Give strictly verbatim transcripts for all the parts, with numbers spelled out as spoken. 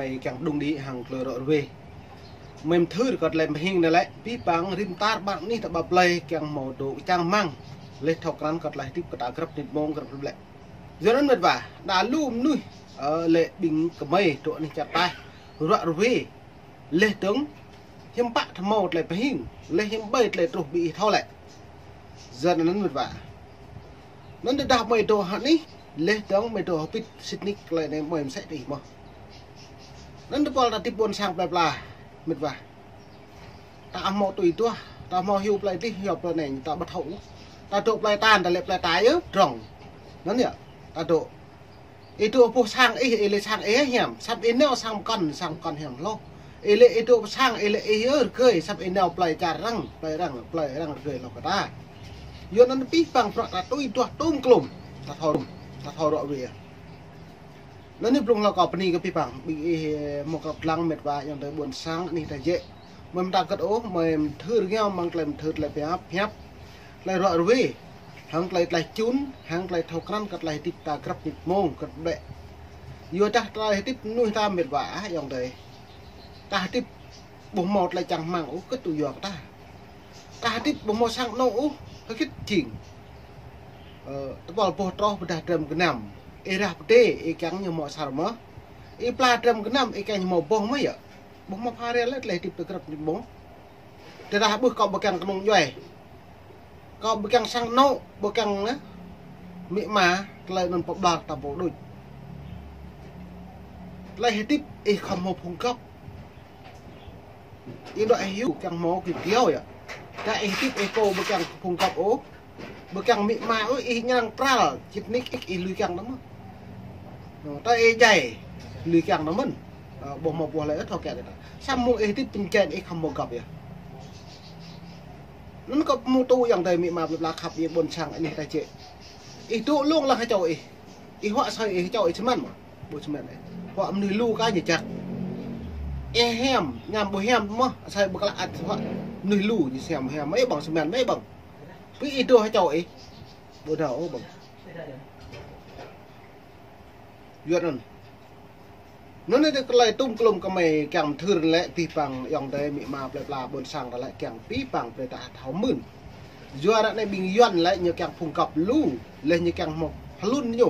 Ơi kiăng đung đĭ hăng tơlơi rŏ ruai. Mơ̆ng thưr kơ tơlơi pơhing anai lĕ, abih bang rĭm tar ƀar anih ta ƀă plơi kiăng hmâo dŏ čang rơmang. Laih thâo krăn kơ tơlơi hơdip kơ ta grăp mơnit mông grăp mơnit lĕ. Yua anŭn mĕt wa, đa lu mơnuih, ơ, lĕ ƀing kơmơi dŏ anih čar taih, rŏ ruai. Laih dơ̆ng, hiư̆m pă ta hmâo tơlơi pơhing, laih hiư̆m ƀơi tơlơi truh ƀing ih thâo lĕ. Yua anŭn mĕt wa. Anŭn tơdah mơi dŏ hơnih, laih dơ̆ng mơi dŏ hơbĭt sĭt nik tơlơi anai mơi mơsĕ tơ ih mơ̆n. Anŭn tơpul ta hơdip ƀôn sang plơi pla, mĕt wa. Ta hmâo tui tuah, ta hmâo hyu plơi tih, hyu plơi anai, ta ƀu thâo. Ta dŏ plơi ta, ta lĕ plơi ta yơh, drŏng. Anŭn yơh, ta dŏ. Ih dŏ pơ sang ih, ih lĕ sang ih hiam, săp ih nao sang pơkŏn, sang pơkŏn hiam hloh. Ih lĕ ih dŏ pơ sang, ih lĕ ih yơh rơgơi, săp ih nao plơi čar arăng, plơi arăng, plơi arăng rơgơi hloh kơ ta. Yua anŭn abih bang bruă ta tui tuah tŭm klum, ta thâo, ta thâo rŏ ruai. Anŭn anai blung hlâo kâo bơni kơ abih bang, ƀing ih, ơ, hmâo krăp lăng mĕt wa ayŏng adơi ƀôn sang anih ta jĕ. Mơi mơta kơt ôh, mơi mơthưr rơngiao mơ̆ng tơlơi mơthưr tơlơi pơhiăp, pơhiăp. Tơlơi rŏ ruai, hăng tơlơi tlaih čun, hăng tơlơi thâo krăn kơ tơlơi hơdip ta grăp mơnit mông grăp ƀĕ. Yua dah tơlơi hơdip mơnuih ta mĕt wa ah ayŏng adơi. Ta hơdip ƀu hmâo tơlơi čang rơmang ôh kơt tui yua kơ ta. Ta hơdip ƀu hmâo sang anŏ ôh, hơgĕt jing. Ơ, tơpul boh troh pơdah drăm gơnam. Ih rah pơdai, ih kiăng ñu hmâo asar mơ̆n. Ih pla drăm gơnam, ih kiăng ñu hmâo boh mơ̆n yơh. Ƀu hmâo pha rel lĕ tơlơi hơdip ta grăp mơnit mông. Tơdah ƀuh kâo ƀu kiăng kơnung djuai. Kâo ƀu kiăng sang anŏ, ƀu kiăng, ơ, amĭ ama, tơlơi anŭn pơƀlŏr ta ƀu đôč. Tơlơi hơdip ih khŏm hmâo phung gŏp. Ih dŏ ih hyu kiăng hmâo kơ kiao yơh. Dah ih hơdip ih pô ƀu kiăng phung gŏp ôh. Ƀu kiăng amĭ ama ôh, ih ñang pral, sĭt nik ih, ih lui kiăng ta mơ̆n. Ơ, ta ih djai, lui kiăng ta mơ̆n. Ơ, ƀu hmâo ƀuh lĕ thâo kĕ ta. Samơ̆ ih hơdip pơjing ih khŏm hmâo gŏp yơh. Anŭn kâo pơhmutu ayŏng adơi amĭ ama plơi pla khăp ƀing ƀôn sang anih ta jĕ. Ih dŏ lông lăng hơčâo ih. Ih huă asơi ih hơčâo ih sơmăn mơ̆n. Ƀu sơmăn ih. Huă mơnuih lu kơ ñu jak. Ih hiam, ñam ƀu hiam mơ̆n, asơi ƀu klă ăt huă mơnuih lu ñu hiam hiam, mơi ƀơ̆ng sơmăn, mơi ƀơ̆ng. Pĭ ih dŏ hơčâo ih. Ƀu dŏ ôh ƀơ̆ng. Yua anŭn. Anŭn anai tơlơi tŭm klum kơ mơi kiăng mơthưr lĕ abih bang ayŏng adơi amĭ ama plơi pla ƀôn sang ta lĕ kiăng abih bang brơi ta thâo mưn. Yua ră anai ƀing Yuan lĕ ñu kiăng phung gŏp lu, laih ñu kiăng hmâo hlŭn ñu.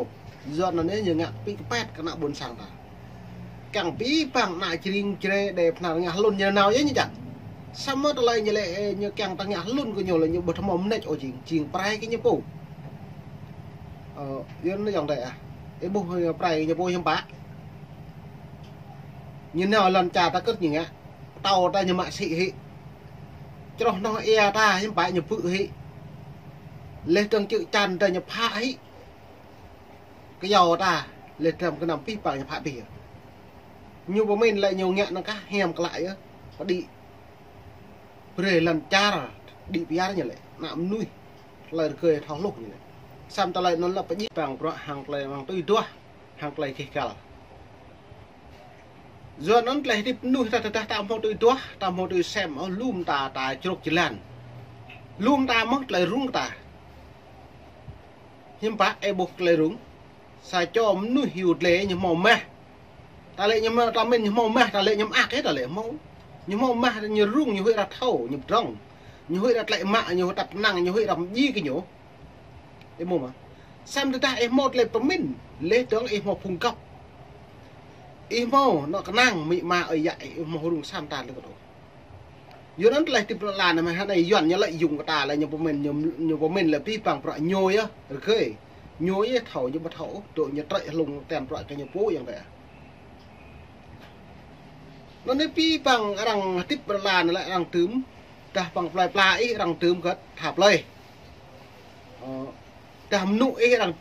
Yua anŭn anai ñu ngă pĭ kơpet kơ ană ƀôn sang ta. Kiăng abih bang ană čring čre đe pơhnar ngă hlŭn ñu nao yơh ñu čang. Samơ̆ tơlơi ñu lĕ, ơ, ñu kiăng ta ngă hlŭn kơ ñu lĕ ñu ƀu hmâo mơneč ôh jing, jing prai kơ ñu pô. Ơ, yua anŭn ayŏng adơi ah. Ih ƀuh, ơ, prai kơ ñu pô hiư̆m pă. Ñu nao lŏn čar ta kơ̆t ñu ngă. Pơtâo ta ñu mă sĭ hĭ. Čroh noh ia ta hiư̆m pă ñu bư̆ hĭ. Laih dơ̆ng čư̆ čan ta ñu phă hĭ. Kơyâo ta, laih drăm gơnam abih bang ñu phă abih yơh. Ñu pơmĭn lĕ ñu ngă anŭn kah hiam klă yơh. Pơđĭ. Brơi lŏn čar, đĭ pơyar ñu lĕ. Ană mơnuih. Tơlơi rơgơi thâo hluh ñu lĕ. Samơ̆ tơlơi anŭn lĕ pơdjai bang bruă hăng tơlơi amăng tui duah, hăng tơlơi gêh gal. Yua anŭn tơlơi hơdip mơnuih ta tơdah ta hmâo tui duah, ta hmâo tui sem, ơ, lŏm ta, ta čruk jơlan. Lŏm ta mơ̆n tơlơi rŭng ta. Hiư̆m pă ih ƀuh tơlơi rŭng. Sa čô mơnuih hyu dlai ñu hmâo mah. Ta lĕ ñu hmâo, ta mĭn ñu hmâo mah, ta lĕ ñu mơak ih, ta lĕ hmâo. Ñu hmâo mah, ñu rŭng, ñu huĭ arăng thâo, ñu pơdrŏng. Ñu huĭ arăng tlĕ mă, ñu huĭ tăp năng, ñu huĭ arăng pơdjai kơ ñu. Ih hmâo mơ̆n. Samơ̆ tơdah ih hmâo tơlơi pơmĭn, laih dơ̆ng ih hmâo phung gŏp. Ih hmâo anŏ kơnang, amĭ ama ơi yă ih, ih hmâo rŭng samơ̆ ta lĕ kơ tŏ. Yua anŭn tơlơi hơdip plơi pla anai mơ̆n, hơnai Yuan ñu lĕ yŭng kơ ta lĕ ñu pơmĭn, ñu, ñu pơmĭn lĕ abih bang bruă ñu yơh, rơgơi. Ñu yơh thâo, ñu ƀu thâo, dŏ ñu trĕ hlung ten bruă kơ ñu pô ayŏng adơi. Anŭn anai abih bang arăng hơdip plơi pla anai lĕ arăng tŭm, dah păng plơi pla ih arăng tŭm kơ tha plơi. Ơ, dah mơnŭ ih arăng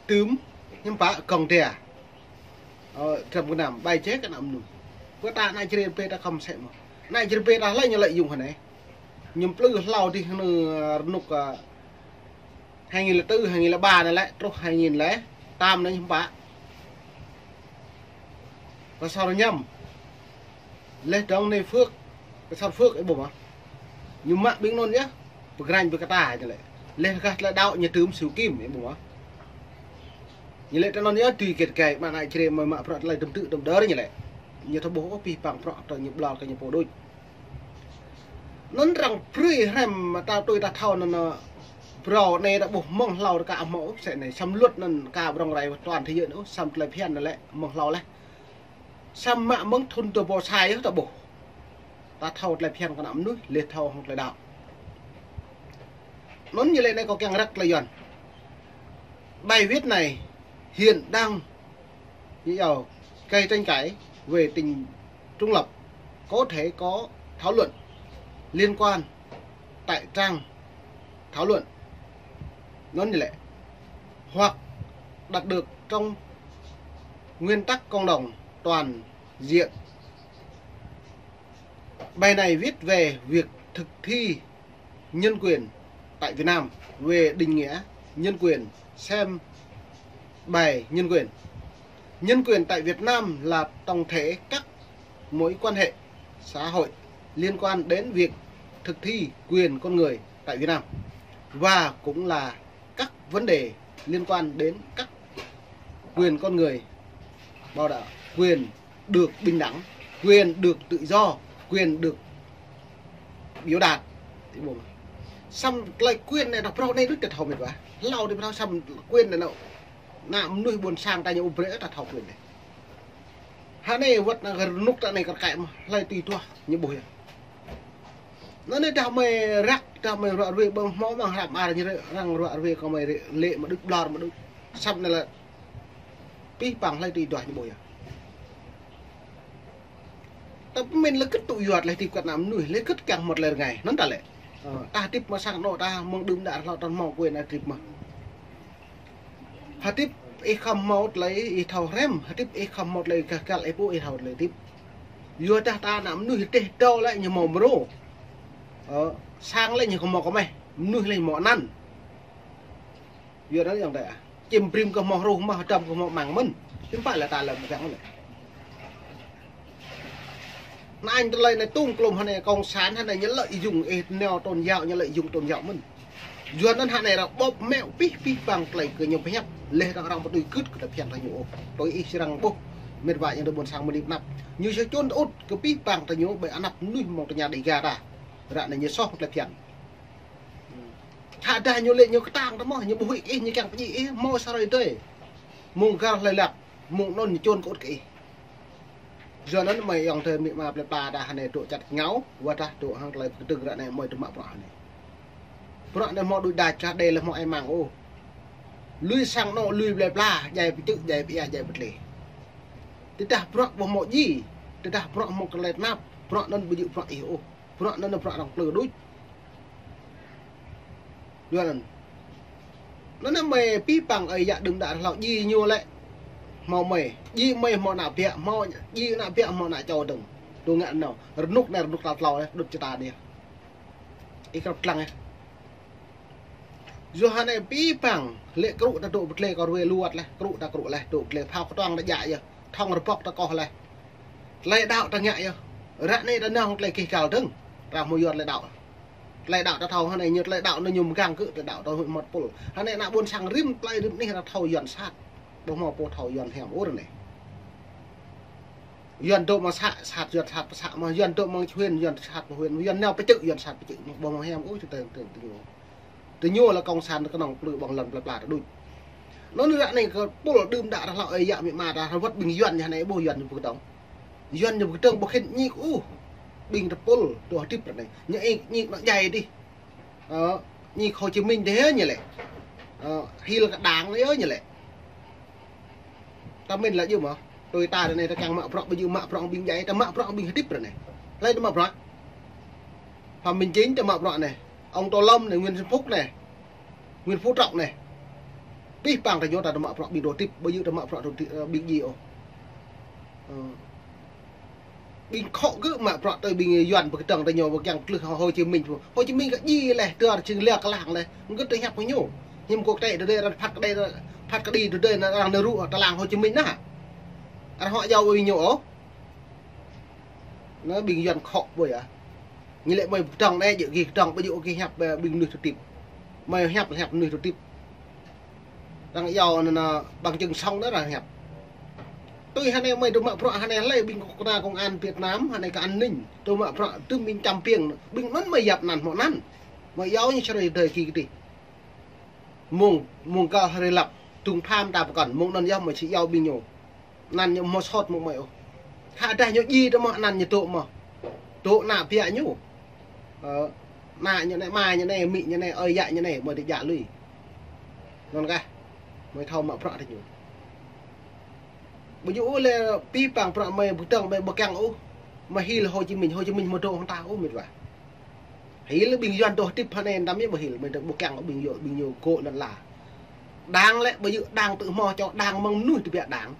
tŭm, hiư̆m pă gŏng dia. Ơ, drăm gơnam, ƀai jĕ kơ ană mơnuih. Pơ ta ană čơrê pê ta khŏm sĕ mơ̆n. Ană čơrê pê ta hlơi ñu lĕ yŭng hơnai. Ñu plư hlâo dih hơnư, ơ, rơnŭk, ơ, hai nghìn lẻ tư, hai nghìn lẻ ba anai lĕ, truh hai nghìn lẻ tám anai hiư̆m pă. Kơ sor ñăm. Laih dơ̆ng anai Phước, kơ sor Phước ih ƀuh mơ̆n. Ñu mă ƀing anŭn yơh, pơgrañ pơkơta ñu lĕ. Laih kơ tơlơi đaŏ ñu tŭm Siu Kim ih ƀuh mơ̆n. Ñu lĕ tơ anŭn yơh tui kĕt gai, mă ană čơrê mơi mă bruă tơlơi tŭm tŭ tŭm đơr ñu lĕ. Ñu thâo ƀuh ôh pih pang prŏ tơ ñu ƀlŏr kơ ñu pô đôč. Anŭn arăng brơi hrăm ta tui ta thâo anŭn, ơ, phrâo anai ta ƀuh mơ̆ng hlâo rơka hmâo ôh, sĕ anai săm luật anŭn ka prŏng rai toàn thế giới ôh, săm tơlơi phiăn anŭn lĕ mơ̆ng hlâo laih. Săm mă mơ̆ng thŭn tơpô sai ôh ta ƀuh. Ta thâo tơlơi phiăn kơ ană mơnuih, lĕ thâo hăng tơlơi đaŏ. Anŭn ñu lĕ anai kâo kiăng răk tơlơi Yuan. Bài viết này hiện đang, ví dụ, gây tranh cãi về tính trung lập, có thể có thảo luận liên quan tại trang thảo luận, anŭn ñu lĕ, hoặc đặt được trong nguyên tắc cộng đồng toàn diện. Bài này viết về việc thực thi nhân quyền tại Việt Nam, về định nghĩa nhân quyền, xem bài nhân quyền. Nhân quyền tại Việt Nam là tổng thể các mối quan hệ xã hội liên quan đến việc thực thi quyền con người tại Việt Nam và cũng là các vấn đề liên quan đến các quyền con người, bảo đảm quyền được bình đẳng, quyền được tự do, quyền được biểu đạt. Săm tơlơi quyền anai ta phrâo anai đôč ta thâo mĕt wa. Hlâo ta phrâo săm quyền anai anŭn. Ană mơnuih ƀôn sang ta ñu ƀu brơi ta thâo quyền anai. Hă anai wơ̆t ană rơnŭk ta anai kar kaĭ mơ̆, hlơi tui tuah ñu ƀuh yơh. Anŭn anai dah mơi răk, dah mơi ruă ruê ƀơ̆ng hmâo mơ̆ng hrăm ar ñu rê, arăng ruă ruê kơ mơi rê, lĕ mă đôč ƀlŏr mă đôč. Săm anai lĕ pih pang hlơi tui tuah ñu ƀuh yơh. Ta pơmĭn lĕ kơ tŭ yua tơlơi hơdip kơ ană mơnuih, lĕ kơ kiăng hmâo tơlơi rơngai, anŭn ta lĕ. Ơ, ta hơdip mơ̆ng sang anŏ ta mơ̆ng đưm đă hlâo ta hmâo quyền hơdip mơ̆. Hơdip ih khŏm hmâo tơlơi ih thâo hrăm, hơdip ih khŏm hmâo tơlơi gah găl ih pô ih thâo tơlơi hơdip. Yua dah ta ană mơnuih tĕh tâo lĕ ñu hmâo mrô. Ơ, sang lĕ ñu khŏm hmâo kơmeh, mơnuih lĕ ñu hmâo anăn. Yua anŭn yơh ta. Čim brĭm kơ hmâo hruh mơ̆, hơdăm kơ hmâo măng mơ̆n. Hiư̆m pă lĕ ta lĕ mơ̆ kiăng lĕ. Anŭn tơlơi anai tŭng klôm hă anai cộng sản hă anai ñu lợi dụng ih neo tôn giáo, ñu lợi dụng tôn giáo mơ̆n. Yua anŭn hă anai arăng ƀôp mĕo pih pih pang tơlơi kơ ñu pơhiăp. Lĕ arăng arăng ƀu tui gưt kơ tơlơi phiăn ta ñu ôh. Tui ih srăng ƀuh. Mĕt wa yang tơ ƀôn sang mơnit năp. Ñu sa čun tơ ŭt kơ pih pang ta ñu ƀơi anăp mơnuih mơ̆ng tơña Đêga ta. Ră anai ñu soh tơlơi phiăn. Hă dah ñu lĕ ñu kơtang ta mơ̆, ñu ƀuh ih, ñu kiăng pơdjai ih, hmâo sa hrơi tơi. Mơ̆ng găl hlơi lăp, mơ̆ng anŭn ñu čun kơ ŭt kơ ih. Yua anŭn mơi ayŏng adơi amĭ ama plơi pla ta hă anai dŏ čăt ngao, wơ̆t dah dŏ hăng tơlơi pơkơdơ̆ng ră anai mơi tơmă bruă hă anai. Bruă anai hmâo đuaĭ đač čah đe lĕ hmâo ai mang ôh. Lui sang anŏ, lui plơi pla, djai pơčư̆, djai pơia, djai pơtlê. Tơdah bruă ƀu hmâo djai, tơdah bruă hmâo tơlơi tơnap, bruă anŭn ƀu djơ̆ bruă ih ôh. Bruă anŭn bruă arăng plư đôč. Yua anŭn. Anŭn mơi pih pang ơi yă đưm đă hlâo djai ñu lĕ. Hmâo mơi, djai mơi hmâo ană biă, hmâo djai ană biă hmâo ană čô dơ̆ng. Tơ ngă anŭn, rơnŭk anai rơnŭk tal tlâo lĕ, đŭt čơta anai. Ih krăp tlang yơh. Yua hă anai pih pang, lĕ krŭ ta dŏ pơtlê kơ ruai luăt lĕ, krŭ ta krŭ lĕ, dŏ pơtlê phao kơtuang ta djă yơh, thŏng rơbŏk ta koh lĕ. Tơlơi đaŏ ta ngă yơh. Ră anai ta nao tơlơi gêh găl dơ̆ng. Ta hmâo yua tơlơi đaŏ. Tơlơi đaŏ ta thâo hă anai, ñu tơlơi đaŏ anai ñu mơgang kơ tơlơi đaŏ ta hmâo pul. Hă anai ană ƀôn sang rĭm tơlơi rĭm anih ta thâo Yuan sat. Ƀu hmâo pô thâo Yuan hiam ôh ră anai. Yuan dŏ mơ̆ng să, sat Yuan sat pơ să mơ̆, Yuan dŏ mơ̆ng huyện, Yuan sat pơ huyện, Yuan nao pơčư̆, Yuan sat pơčư̆ mơ̆, ƀu hmâo hiam ôh, čơ tơ̆ng tơ̆ng tơ̆ng. Tơ ñu lĕ cộng sản kơnơ̆ng plư ƀơ̆ng lŏn plơi pla ta đôč. Anŭn ră anai kơ pul đưm đă hlâo ơi yă amĭ ama ta, wơ̆t ƀing Yuan yă anai ƀuh Yuan ñu pơkơdơ̆ng. Yuan ñu pơkơdơ̆ng ƀu khĭn ñik ôh. Ƀing ta pul, tơ hơdip ră anai. Ñu ñik, ñik anŏ djai dih. Ơ, ñik Hồ Chí Minh dih ñu lĕ. Ơ, hil kơ đảng ñu lĕ. Ta mĭn lĕ djơ̆ mơ̆. Tui ta ră anai ta kiăng mă bruă ƀu djơ̆ mă bruă ƀing djai, ta mă bruă ƀing hơdip ră anai. Hlơi ta mă bruă. Phạm Minh Chính ta mă bruă anai. Ông Tô Lâm anai, Nguyễn Xuân Phúc anai. Nguyễn Phú Trọng anai. Pih pang ta ñu ta, ta mă bruă ƀing dŏ hơdip, ƀu djơ̆ ta mă bruă dŏ hơdip, ơ, ƀing djai ôh. Ơ. Ƀing khŏ gơ̆ mă bruă tui ƀing Yuan pơkơdơ̆ng ta ñu ƀu kiăng tlưh Hồ Chí Minh. Hồ Chí Minh kơ djai lĕ, tơr čing lĕ kơlang lĕ. Gơ̆ tơ hiăp kơ ñu. Hiam kơ tơlơi tơdơi arăng phat kơ tơdơi, phat kơ tơdơi arăng nao rŭ tơlang Hồ Chí Minh anŭn. Arăng hŏ jao ƀing ñu ôh. Anŭn ƀing Yuan khŏ ƀu yơh. Ñu lĕ mơi pơkơdơ̆ng anai djơ̆ gih kơdơ̆ng ƀu djơ̆ gih hiăp, ơ, ƀing mơnuih tơtip. Mơi hiăp, hiăp mơnuih tơtip. Arăng jao anŭn, ơ, bằng chứng sống anŭn arăng hiăp. Tui hơnai mơi tơ mă bruă hơnai lĕ ƀing kơna công an Việt Nam hơnai kơ an ninh. Tơ mă bruă tơm ƀing čăm piêng. Ƀing anŭn mơi yap anăn hmâo anăn. Mơi yua ñu čơrơi dơi kĭ kơdih. Mơ̆ng, mơ̆ng kơ hrơi lăp. Tơ̆ng pham ta pơkŏn. Mơ̆ng anŭn yơh mơi či yua ƀing ñu. Anăn ñu hmâo sot mơ̆ng mơi ôh. Khă dah ñu djai tơ mơ̆ anăn ñu tŭ mơ̆. Tŭ ană ƀiă ñu. Ơ, ană ñu anai, ama ñu anai, amĭ ñu anai, ơi yă ñu anai, mơi tơ djă lui. Anŭn kah. Mơi thâo mă bruă tơ ñu. Ƀu djơ̆ ôh lĕ pĭ păng bruă mơi ƀu tơ̆ng mơi ƀu kiăng ôh. Mơi hil Hồ Chí Minh, Hồ Chí Minh mơi dŏ hăng ta ôh mĕt wa. Hil ƀing Yuan dŏ hơdip hơnai tơm yơh ƀu hil, mơi dŏ ƀu kiăng ƀing yơh, ƀing yơh gŏ lŏn la. Đang lĕ ƀu djơ̆ đang tơ hmâo čô đang mơ̆ng mơnuih tơbiă đang.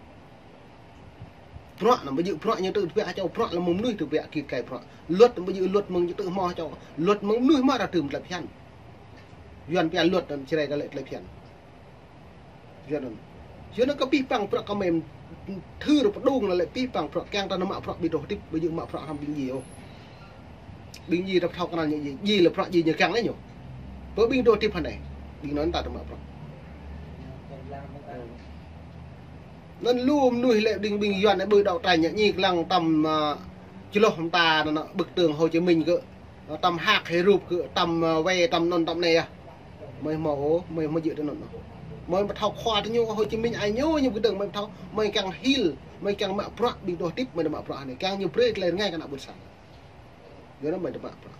Bruă anŭn ƀu djơ̆ bruă ñu tơ tơbiă čô bruă lĕ mơ̆ng mơnuih tơbiă kĭ kai bruă. Luật ƀu djơ̆ luật mơ̆ng ñu tơ hmâo čô. Luật mơ̆ng mơnuih mă ra tơm tơlơi phiăn. Yuan pia luật anŭn čơrai kơ lĕ tơlơi phiăn. Yua anŭn. Yua anŭn kơ pĭ păng bruă kơ mơi thâo pơdŏng lĕ pĭ păng bruă kiăng ta nao mă bruă ƀing dŏ hơdip ƀu djơ̆ mă bruă hăng ƀing djai ôh. Ƀing djai ta thâo kơnăl ñu djai, djai lĕ bruă djai ñu kiăng lĕ ñu. Pơ ƀing dŏ hơdip hơnai. Ƀing anŭn ta tơ mă bruă. Anŭn lu mơnuih lĕ ƀing ƀing Yuan anai ƀơi đao tranh ñu ñik lăng tơm, ơ, čơlŏh mơta anŭn bức tượng Hồ Chí Minh kơ. Tơm hak hê rup kơ tơm, ơ, wai tơm anŭn tơm anai yơh. Mơi hmâo ôh, mơi hmâo djơ̆ tơ anŭn ôh. Mơi ƀu thâo khua tơ ñu Hồ Chí Minh ai ñu ñu bơ tơ̆ng mơi ƀu thâo. Mơi kiăng hil, mơi kiăng mă bruă ƀing dŏ hơdip mơi tơ mă bruă anai. Kiăng ñu brơi tơlơi rơngai kơ ană ƀôn sang. Yua anŭn mơi tơ mă bruă.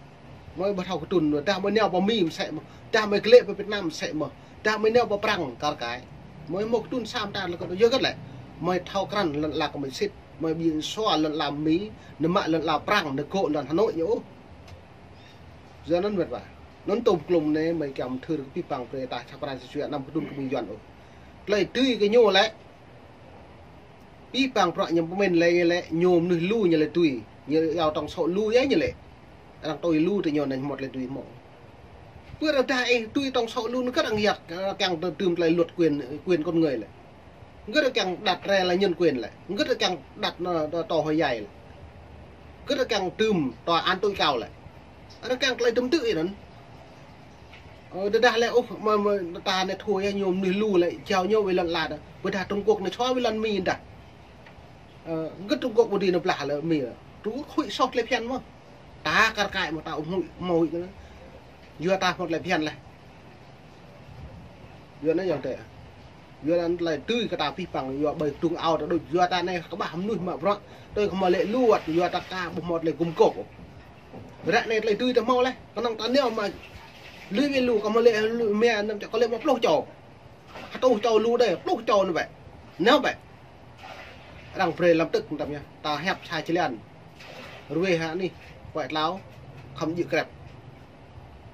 Mơi ƀu thâo kơtŭn, dah mơi nao pơ Mi mơsĕ mơ̆n. Dah mơi glĕ pơ Việt Nam mơsĕ mơ̆n. Dah mơi nao pơ Prăng kar kaĭ. Mơi hmâo kơtŭn sa mơta lĕ kơ yua hơget lĕ. Mơi thâo krăn lŏn la kơ mơi sĭt. Mơi ƀu sua lŏn la Mi, nao mă lŏn la Prăng, nao gŏ lŏn Hà Nội ñu ôh. Yua anŭn mĕt wa. Anŭn tơm klum anai mơi kiăng thâo kơ pĭ păng brơi ta čăp pran sui sui anăm kơtŭn kơ ƀing Yuan ôh. Tơlơi tui kơ ñu lĕ. Pĭ păng bruă ñu pơmĭn lĕ ñu lĕ ñu mơnuih lu ñu lĕ tui. Ñu yua tŏng sŏ lu yơh ñu lĕ. Arăng tui lu tơ ñu anŭn hmâo tơlơi tui hmâo. Pơ rơdah ih tui tŏng sŏ lu anŭn kơ arăng yap, arăng kiăng tơ tơm tơlơi luật quyền, quyền con người lĕ. Ngơ̆t kiăng đặt ra là nhân quyền lĕ. Ngơ̆t kiăng đặt anŭn tơ, tơ hơi yai lĕ. Ngơ̆t kiăng tơm tòa án tối cao lĕ. Arăng kiăng tơlơi tơm tư̆ anŭn. Ơ, tơdah lĕ, ôh, mơi, mơi, ta anai thâo yơh ñu mơnuih lu lĕ, jao ñu wai lŏn la dah. Ƀôdah Trung Quốc anai sua wai lŏn Mi dah. Ơ, ngơ̆t Trung Quốc ƀu dưi nao blah lĕ Mi. Trung Quốc huĭ soh tơlơi phiăn mơ̆n. Ta kar kaĭ mơ̆ ta ƀu huĭ, hmâo huĭ kơ anai. Yua ta hmâo tơlơi phiăn lĕ. Yua anŭn yơh tơ. Yua anŭn tơlơi tui kơ ta pĭ păng, yua ƀơi kơdung ao ta đôč, yua ta anai kơƀah mơnuih mă bruă, tui kơ hmâo lĕ lu wơ̆t, yua ta ka ƀu hmâo tơlơi gum gôp. Ră anai tơlơi tui ta hmâo lĕ, kơnơ̆ng ta nao mă lui wai lu kơ hmâo lĕ lu mia năm čô kơ lĕ mă pluh čô. Hơtuh čô lu đơi, pluh čô anŭn bĕ. Nao bĕ. Arăng brơi lăm tơ̆k tơm yơh, ta hiăp sa čơlian. Ruai hă anih, kuai tlao, khŏm djơ̆ krep.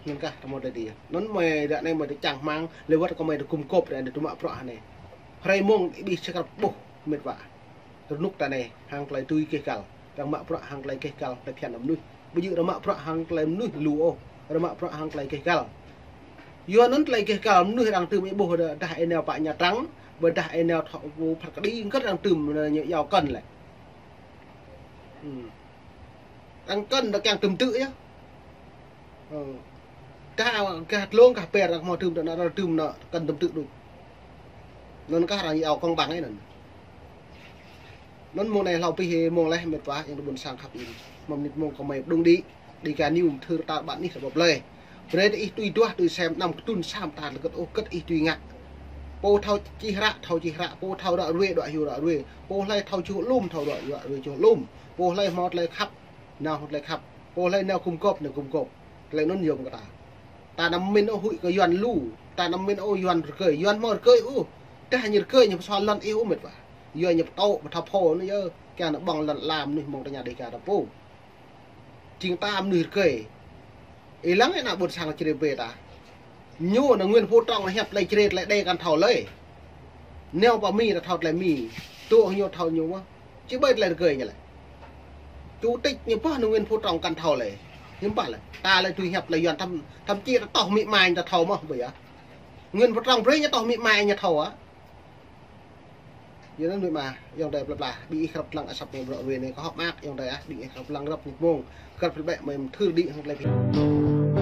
Anŭn kah ta hmâo tơlơi tui. Anŭn mơi ră anai mơi tơ čang hmang, lĕ wơ̆t kơ mơi tơ gum gôp ră anai tơ mă bruă hơnai. Hrơi mông ih ƀuh sơkrăp ƀuh mĕt wa. Rơnŭk ta anai hăng tơlơi tui keh kăl. Arăng mă bruă hăng tơlơi keh kăl, tơlơi phiăn mơnuih. Ƀu djơ̆ arăng mă bruă hăng tơlơi mơnuih lu ôh. Arăng mă bruă hăng tơlơi keh kăl. Yua anŭn tơlơi keh kăl mơnuih arăng tơm ih ƀuh dah, dah ih nao pơ Nha Trang, ƀôdah ih nao thâo phat kơđi, ngơ̆t arăng tơm anŭn ñu yua kơn lĕ. Hmm. Arăng kơn dah kiăng tơm tư̆ yơh. Ơ. Gah, gah dlông, gah ƀer, arăng hmâo tơm tơ anŭn, arăng tơm anŭn, kơn tơm tư̆ đôč. Anŭn kah arăng yua công bằng anŭn. Anŭn mông anai hlâo pĭ hĭ mông leh mĕt wa, ayŏng adơi ƀôn sang khăp in. Mơ̆ng mơnit mông kơ mơi pơdŏng đĭ, Dega News thâo tar ƀar anih ta ƀuh plơi. Brơi tơ ih tui duah, tui sem, anăm kơtŭn sa mơta tơlơi hơget ôh, hơget ih tui ngă. Pô thâo čih hră, thâo čih hră, pô thâo ră ruai, đuaĭ hyu ră ruai. Pô hlơi thâo čuh lŏm, thâo ră, ră ruai čuh lŏm. Pô hlơi hmâo tơlơi khăp, nao hmâo tơlơi khăp. Pô hlơi nao gum gôp, nao gum gôp. Tơlơi anŭn yôm kơ ta. Ta anăm pơmĭn ôh huĭ kơ Yuan lu. Ta anăm pơmĭn ôh Yuan rơgơi. Yuan hmâo rơgơi ôh. Dah ñu rơgơi ñu pơsua lŏn ih ôh mĕt wa. Yua ñu pơtô, pơthâo phô anŭn yơh. Kiăng nao ƀơ̆ng lŏn la mơnuih mơ̆ng tơña Dega ta pô. Jing ta mơnuih rơgơi. Ih lăng ih ană ƀôn sang čơrê brơi ta. Ñu anŭn Nguyễn Phú Trọng hiăp tơlơi čơrê tơlơi đe kăn thâo lơi. Nao pơ Mi ta thâo tơlơi Mi. Tŭ ñu thâo ñu mơ̆n. Či ƀơi tơlơi rơgơi ñu lĕ. Chủ tịch ñu pô anŭn Nguyễn Phú Trọng kăn thâo lơi. Hiư̆m pă lĕ. Ta lĕ tui hiăp tơlơi Yuan thăm, thăm či ta tŏh amĭ ama ñu ta thâo mơ̆n ƀơi yơh. Nguyễn Phú Trọng brơi ñu tŏh amĭ ama ñu thâo ah. Yua anŭn mĕt wa, ayŏng adơi plơi pla, ƀing ih krăp lăng asăp mơi bruă ruai anai kơ hŏk mơak, ayŏng adơi ah, ƀing ih krăp lăng rơ̆p mơnit mông, krăp plơi ƀĕ mơi thâo đĭ hăng tơlơi phiăn.